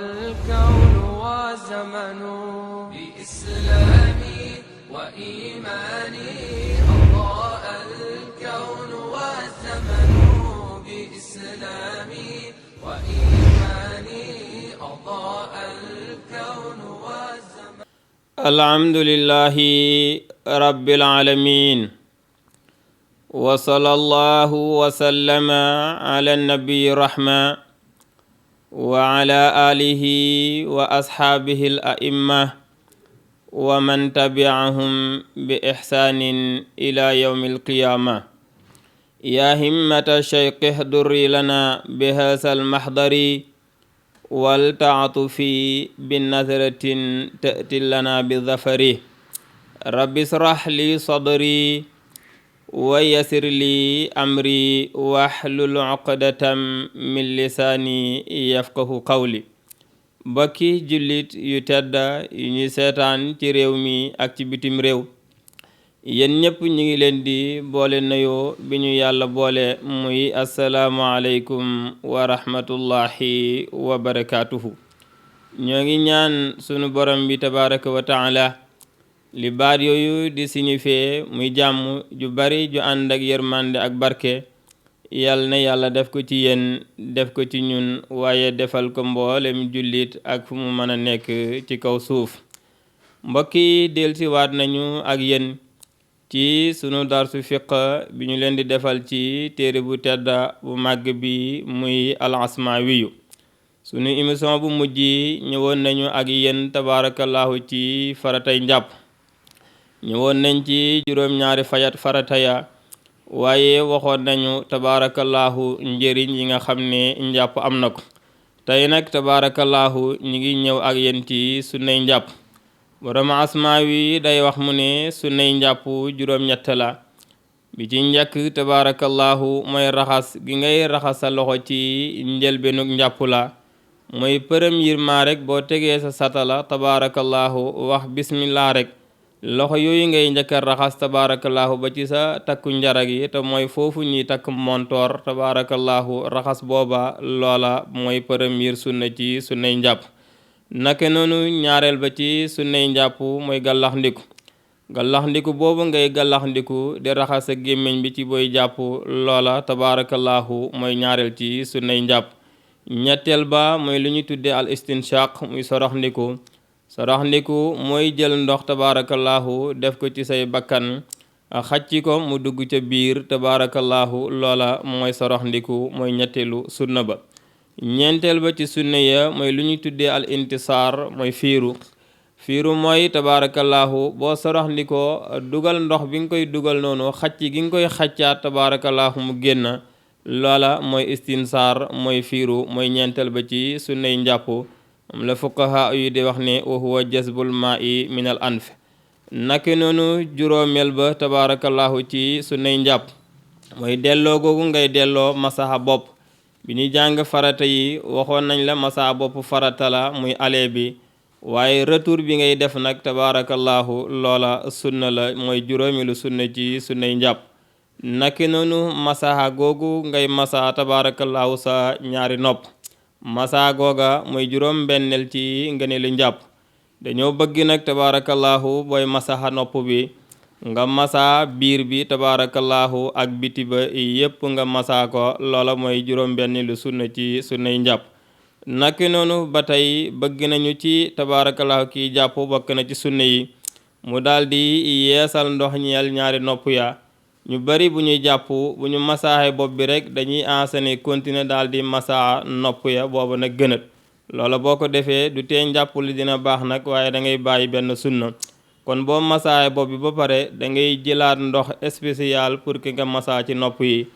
الكون والزمن بإسلامي وإيماني أضاء الكون والزمن بإسلامي وإيماني أضاء الكون والزمن. الحمد لله رب العالمين وصلى الله وسلم على النبي الرحمة وعلى آله وأصحابه الأئمة ومن تبعهم بإحسان إلى يوم القيامة. يا همة الشيخ احضري لنا بهذا المحضر والتعطفي بالنظرة تأتي لنا بالظفر. رب اشرح لي صدري ويسر لي أمري واحلل عقدة من لساني يفقه قولي. bokki jullit yu tedda yu ñuy seetaan ci réew mi ak ci bitim réew, yéen ñépp ñu ngi leen di boole nuyoo bi ñu yàlla boole muy assalaamu aleykum wa rahmatullahi wa barakaatuhu. ñoo ngi ñaan sunu borom bi tabaraka wa taala li baat yooyu di signifie muy jàmm ju bari ju ànd ak yërmande ak barke, yal na yàlla def ko ci yéen, def ko ci ñun, waaye defal ko mboolem jullit ak fu mu mën a nekk ci kaw suuf. mbokk yi dellusiwaat nañu ak yéen ci sunu darsu fiq bi ñu leen di defal ci téere bu tedda bu màgg bi muy al asmawiyu. sunu émission bu mujj ñëwoon nañu ak yéen tabaarakallahu ci faratay njàpp. ñëwoon nañ ci juróom-ñaari farata ya, waaye waxoon nañu tabaarakallahu njëriñ yi nga xam ne njàpp am na ko. tey nag tabaarakallahu ñi ngi ñëw ak yéen ci sunnay njàpp. borom asmaawi day wax mu ne sunnay njàpp juróom-ñett la. bi ci njëkk tabaarakallahu mooy raxas gi ngay raxas sa loxo ci njëlbeenug njàpp la. mooy premier maa rek boo tegee sa satala tabaarakallahu wax bismillah rek, loxo yooyu ngay njëkk a raxas tabaarakallahu ba ci sa takku njara gi, te mooy foofu ñuy takk montoor tabaarakallahu raxas booba loola mooy premier sunna ci sunnay njàpp. naka noonu ñaareel ba ci sunnay njàpp mooy gàllaxndiku. gàllaxndiku boobu ngay gàllaxndiku di raxas sa gémmiñ bi ci booy jàpp, loola tabaarakallahu mooy ñaareel ci sunnay njàpp. ñetteel ba mooy lu ñu tuddee al istinshaq muy soroxndiku. soroxndiku mooy jël ndox tabaarakallahu def ko ci say bakkan, xacci ko mu dugg ca biir tabaarakallahu, loola mooy soroxndiku mooy ñetteelu sunna ba. ñeenteel ba ci sunna ya mooy lu ñu tuddee al intisaar mooy fiiru. fiiru mooy tabaarakallahu boo soroxndikoo dugal ndox bi nga koy dugal noonu, xacc gi nga koy xaccaat tabaarakallahu mu génn, loola mooy istinsaar mooy fiiru mooy ñeenteel ba ci sunnay njàpp. la fuqaha yu di wax ne wa huwa jazbul maa'i min al anf. naka noonu juróomeel ba tabaarakallahu ci sunnay njàpp mooy delloo googu ngay delloo masaha bopp. bi ñu jàng farata yi waxoon nañ la masaha bopp farata la muy ale bi, waaye retour bi ngay def nag tabaarakallahu loola sunna la mooy juróomeelu sunna ci sunnay njàpp. naka noonu masaha googu ngay masaha tabaarakallahu sa ñaari nopp. masaa googa mooy juróom benneel ci ngëneelu njàpp. dañoo bëgg nag tabaarakallahu booy masaxa nopp bi nga masaa biir bi tabaarakallahu ak biti ba yépp nga masaa ko, loola mooy juróom benneelu sunna ci sunnay njàpp. naka noonu ba tey bëgg nañu ci tabaarakallahu kiy jàpp bokk na ci sunna yi mu daldi yeesal ndox ñeel ñaari nopp ya. ñu bari bu ñuy jàpp bu ñu masaaxe bopp bi rek dañuy enseigner continuer daal di masaa nopp ya, booba nag gënat. loola boo ko defee du tee njàpp li dina baax nag, waaye da ngay bàyyi benn sunna. kon boo masaaxe bopp bi ba pare da ngay jëlaat ndox spécial pour que nga masaa ci nopp yi.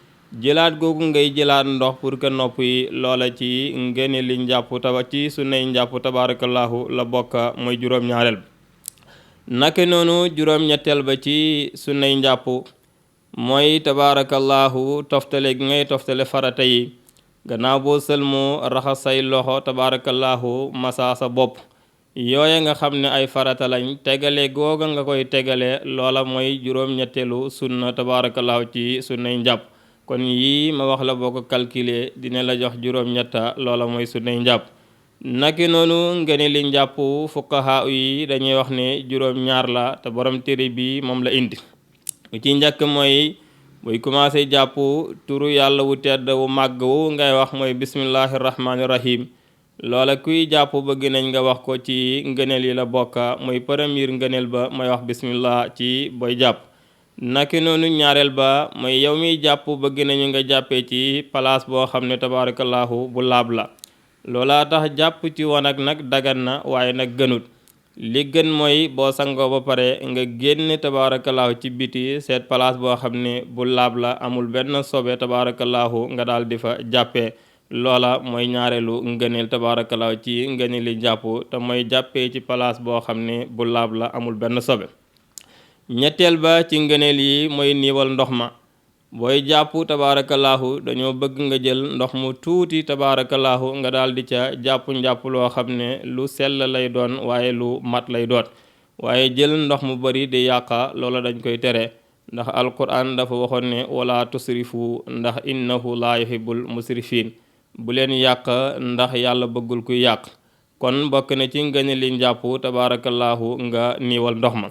jëlaat googu ngay jëlaat ndox pour que nopp yi, loola ci ngeen li njàpp ci sunnay njàpp tabaarakallahu la bokk mooy juróom-ñaareel. naka noonu juróom-ñetteel ba ci sunnay njàpp mooy tabaarakallahu toftale gi ngay toftale farata yi. gannaaw boo sëlmoo raxas say loxo tabaarakallahu masaa sa bopp. yooye nga xam ne ay farata lañ, tegale googa nga koy tegale, loola mooy juróom-ñetteelu sunna tabaarakallahu ci sunnay njàpp. kon yii ma wax la boo ko calculer dina la jox juróom-ñetta, loola mooy sunnay njàpp. naki noonu ngëneel li njàpp fuqaha yi dañuy wax ne juróom-ñaar la te borom téere bi moom la indi. bu ci njëkk mooy buy commencé jàpp turu yàlla wu tedd wu màgg wu ngay wax mooy bismillahi rahmaani rahim. loola kuy jàpp bëgg nañ nga wax ko ci ngëneel yi la bokka mooy premier ngëneel ba mooy wax bismillah ci booy jàpp. naki noonu ñaareel ba mooy yow miy jàpp bëgg nañu nga jàppee ci place boo xam ne tabarakallahu bu laab la. loola tax jàpp ci wanag nag dagan na waaye nag gënut. li gën mooy boo sangoo ba pare nga génn tabarakallahu ci biti seet place boo xam ne bu laab la amul benn sobe tabarakallahu nga daal di fa jàppee. loola mooy ñaareelu ngëneel tabarakallahu ci ngëneeli jàpp te mooy jàppee ci place boo xam ne bu laab la amul benn sobe. ñetteel ba ci ngëneel yi mooy niiwal ndox ma. booy jàpp tabarakallahu dañoo bëgg nga jël ndox mu tuuti tabarakallahu nga daal di ca jàpp loo xam ne lu sell lay doon waaye lu mat lay doon. waaye jël ndox mu bari di yàqa loola dañ koy tere ndax alquran dafa waxoon ne wala tusrifu ndax innahu laa yuhibbul musrifin. bu leen yàq ndax yàlla bëggul kuy yàq. kon bokk na ci ngëneel li njàpp tabarakallahu nga niiwal ndox ma.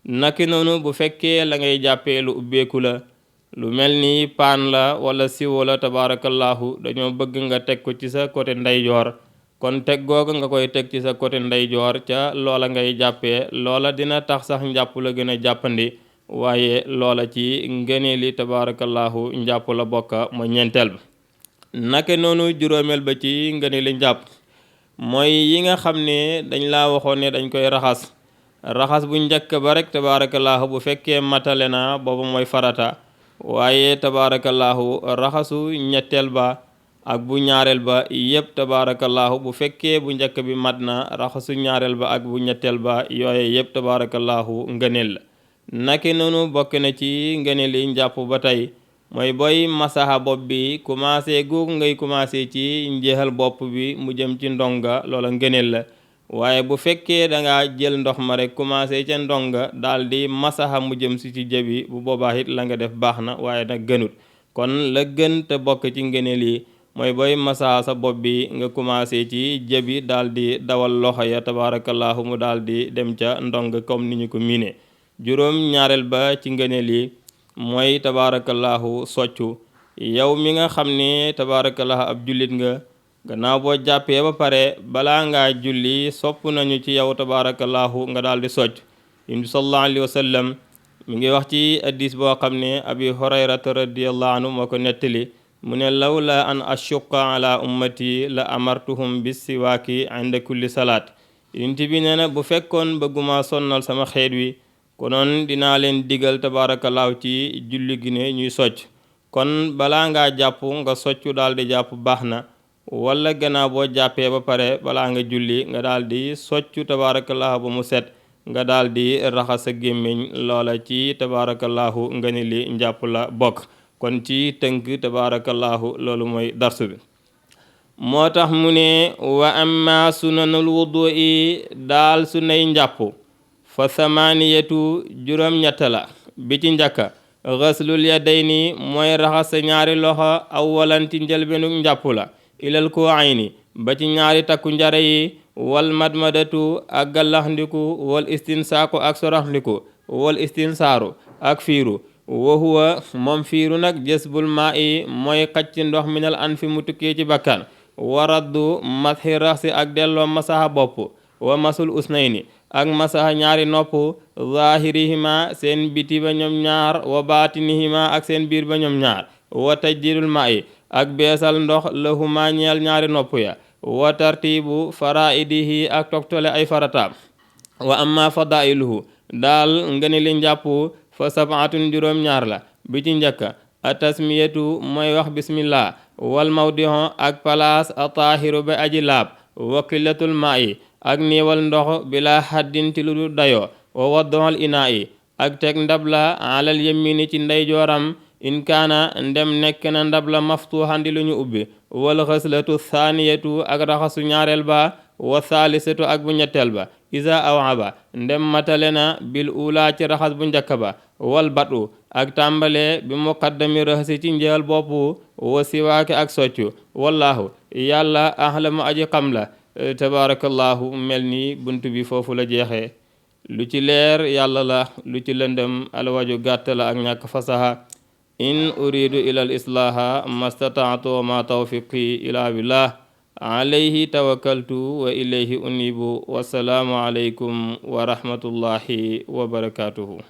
naki noonu bu fekkee la ngay jàppee lu ubbeeku la lu mel ni paan la wala siwo la tabarakallahu dañoo bëgg nga teg ko ci sa côté ndeyjoor. kon teg googa nga koy teg ci sa côté ndeyjoor ca loola ngay jàppee loola dina tax sax njàpp la gën a jàppandi waaye loola ci ngëneeli tabarakallahu njàpp la bokka mooy ñeenteel ba. naka noonu juróomeel ba ci ngëneeli njàpp mooy yi nga xam ne dañ laa waxoon ne dañ koy raxas bu njëkk ba rek tabarakallahu bu fekkee matale na boobu mooy farata. waaye tabarakallahu raxasu ñetteel ba ak bu ñaareel ba yépp tabarakallahu bu fekkee bu njëkk bi mat na raxasu ñaareel ba ak bu ñetteel ba yooye yépp tabarakallahu ngëneel la. naki noonu bokk na ci ngëneel yi njàpp ba tey mooy booy masaha bopp bi commencé googu ngay commencé ci njeexal bopp bi mu jëm ci ndonga loola ngëneel la. waaye bu fekkee da nga jël ndox ma rek commencé ca ndonga daal di masaha mu jëm si ci jëbi bu boobaa it la nga def baax na waaye nag gënut. kon la gën te bokk ci ngëneel yi mooy booy masaha sa bopp bi nga commencé ci jëbi daal di dawal loxo ya tabarakallahu mu daal di dem ca ndonga comme ni ñu ko miinee. juróom ñaareel ba ci ngëneel yi mooy tabarakallahu soccu. yow mi nga xam ne tabarakallahu ab jullit nga gannaaw boo jàppee ba pare balaa ngaa julli sopp nañu ci yow tabarakallahu nga daal di socc. yunus sallallahu alayhi wa sallam mi ngi wax ci hadis boo xam ne abi hurayrata radiyallahu anhu moo ko nettali mu ne lawla an ashuqa ala ummati la amartuhum bis siwaaki inda kulli salaat. yonent bi nee na bu fekkoon bëgguma sonnal sama xeet wi konoon dinaa leen digal tabarakallahu ci julli gi ne ñuy socc. kon balaa ngaa jàpp nga soccu daal di jàpp baax na wala gannaaw boo jàppee ba pare balaa nga julli nga daal di soccu tabarakallahu ba mu set nga daal di raxas sa gémmiñ loola ci tabarakallahu nga ni li njàpp la bokk. kon ci tënk tabarakallahu loolu mooy darsu bi. moo tax mu ne wa amma sunanul wudu'i daal sunay njàpp fa samaniyatu juróom-ñett la. bi ci njëkka ghaslul yadayni mooy raxas sa ñaari loxo awalan ci njëlbenu njàpp la ilal ko ayni ba ci ñaari takku njare yi wal madmadatu ak gallaxndiku wal istinsaaku ak soraxndiku wal istinsaaru ak fiiru wa huwa moom fiiru nag jësbul maa i mooy xacc ndox minal an fi mu tukkee ci bakkan wa raddu mashi raxsi ak delloo masaha bopp wa masul usnayni ak masaha ñaari nopp zahirihima seen biti ba ñoom ñaar wa baatinihima ak seen biir ba ñoom ñaar wa tajdidul maa i ak beesal ndox lahuma ñeel ñaari nopp ya wa tartibu faraidihi ak toftale ay farataam. wa amma fadailuhu daal ngëni li njàpp fa sabaatun juróom-ñaar la. bi ci njëkka atasmiyatu mooy wax bismillah wal mawdihon ak palaas a taahiru ba aji laab wa qillatul maa i ak niiwal ndox bila haddin ci lu dul dayoo wa waddoxal inaa i ak teg ndab la alal yemini ci ndeyjooram in kaana ndem nekk na ndab la maftuuxan di lu ñu ubbi wal xaslatu thaniyatu ak raxasu ñaareel ba wa thaalisatu ak bu ñetteel ba isa awaba ndem matale na bil ula ci raxas bu njëkk ba wal batu ak tàmbale bi muqaddami raxasi ci njël bopp wa siwaaki ak soccu wallahu yàlla ahlamu aji xam la tabarakallahu mel ni bunt bi foofu la jeexee lu ci leer yàlla la lu ci lëndëm alwaju gàtt la ak ñàkk fasaha in uridu ila al islaha mastataatu wa ma tawfiqi ila billah alayhi tawakkaltu wa ilayhi unibu wassalaamu alaykum wa rahmatullahi wa barakatuhu.